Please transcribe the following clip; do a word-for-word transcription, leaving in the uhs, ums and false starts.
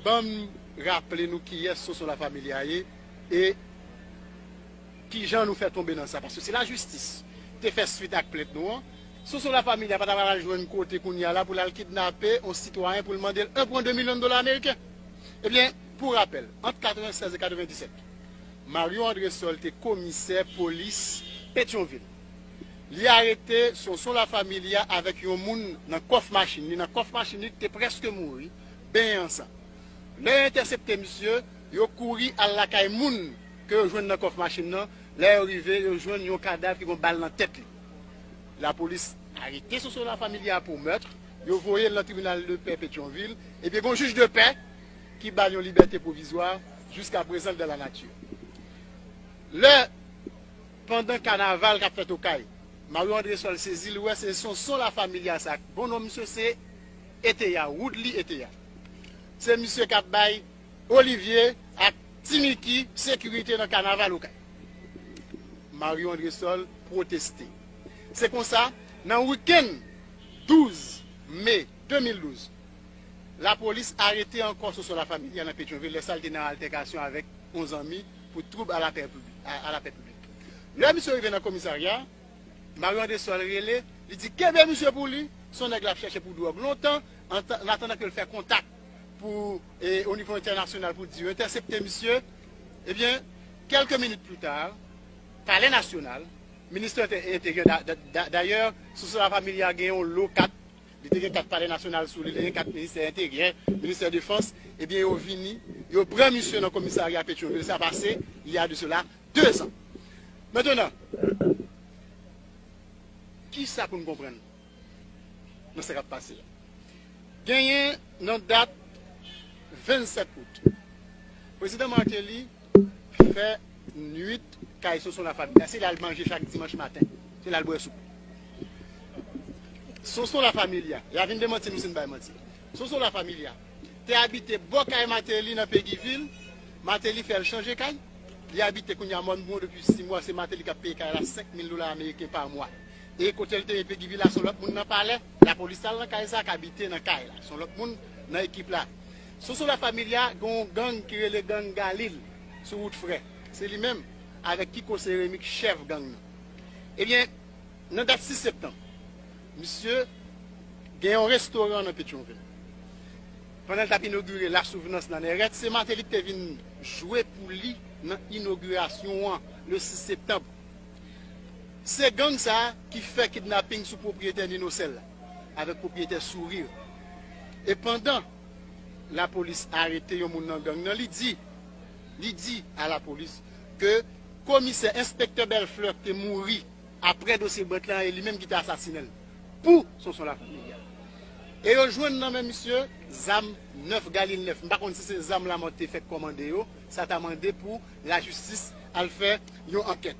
Ban m raple nou kiyès Sonson Lafamilia ye e kijan nou fè tonbe nan sa. Paske si lajistis te fè swit ak plent nou an, Sonson Lafamilia pa ta pral jwenn kote kounye a la pou l al kidnape yon sitwayen pou l mande l en pwen de milyon dola ameriken. Ebyen, pou rapèl, ant katrevennsèz e katrevenndisèt, Mario Andresol te komisè polis Petyonvil. Li arete Sonson Lafamilia avèk yon moun nan kòf machin li, nan kòf machin li ki te prèske mouri, benyen an san. Lè yo entèsepte misye, yo kouri al lakay moun ke yo jwenn nan kòf machin nan. Lè yo rive, yo jwenn yon kadav ki gen bal nan tèt li. Lapolis arete Sonson Lafamilia pou mèt, yo voye l nan tribinal de pè Petyonvil, epi gen yon jij de pè ki ba l yon libète pwovizwa, jiska prezan l dan la nati. Lè, pandan kanaval k ap fèt Okay, Mario Andresol sezi, li wè se Sonson Lafamilia sa, bon non misye se Eteya, Woodly Eteya. Se misye k ap bay Olivier ak Ti Mickey sekirite nan kanaval Okay. Mario Andresol pwoteste. Se konsa, nan wikenn douz me de mil douz, lapolis arete ankò Sonson Lafamilia nan Petyonvil, lè sa l te nan altèkasyon avèk yon zanmi pou twoub a lapè piblik, a, a lapè piblik. Lè misye rive nan komisarya, Mario Andresol rele, li di kenbe misye pou li, se yon nèg l ap chèche pou dwòg lontan, an tan, an atandan ke l fè kontak pou, e, o nivo entènasyonal pou di yo entèsepte misye. Ebyen, kèlke minit pli ta, Palè Nasyonal, ministè Entè-, Enteryè, da-, da-, da-, dayè, Sonson Lafamilia gen yon lo kat, li te gen kat Palè Nasyonal sou li, li gen kat ministè Enteryè, ministè Defans, ebyen, yo vini, yo pran misye nan komisarya Petyonvil, sa pase, il y a de cela deux ans. Mentnan, kisa pou n konprann nan sa k ap pase a? Genyen nan dat vennsèt out, Prezidan Martelly fè nwit kay Sonson Lafamilia. Se la l manje chak dimanch maten. Se la l bwè soup. Sonson Lafamilia, y a vin demanti nou si n bay manti. Sonson Lafamilia te abite bò kay Martelly nan Peguiville. Martelly fè l chanje kay. Li abite kounye a Mòn Bouwon depi sis mwa. Se Martelly k ap peye kay la senk mil dola ameriken pa mwa. E kote l te ye Peguiville la, se yon lòt moun nan palè. Lapolis al nan kay sa, k abite nan kay la. Se yon lòt moun nan ekip la. Sonson Lafamilia gen yon gang ki rele gang Galil sou wout Frè. Se li menm avèk Kiko Seremi k chèf gang nan. Ebyen, nan dat sis septanm, misye gen yon restoran nan Petyonvil. Pandan l t ap inogire La Souvenance nan Nèrèt, se Martelly ki te vin jwe pou li nan inogirasyon an, le sis septanm. Se gang sa a ki fè kidnaping sou pwopriyetè Nino Sèl la, avèk pwopriyetè Sourire. E pandan lapolis arete yon moun nan gang nan, li di, li di a lapolis ke komisè, enspektè Bèlflè ki te mouri apre dosye Brent lan, e li menm ki te asasinen l pou Sonson Lafamilia. E yo jwenn nan men misye zam nèf Galil nèf. M pa konn si se zam Lamòt te fèk kòmande yo, sa ta mande pou lajistis al fè yon ankèt.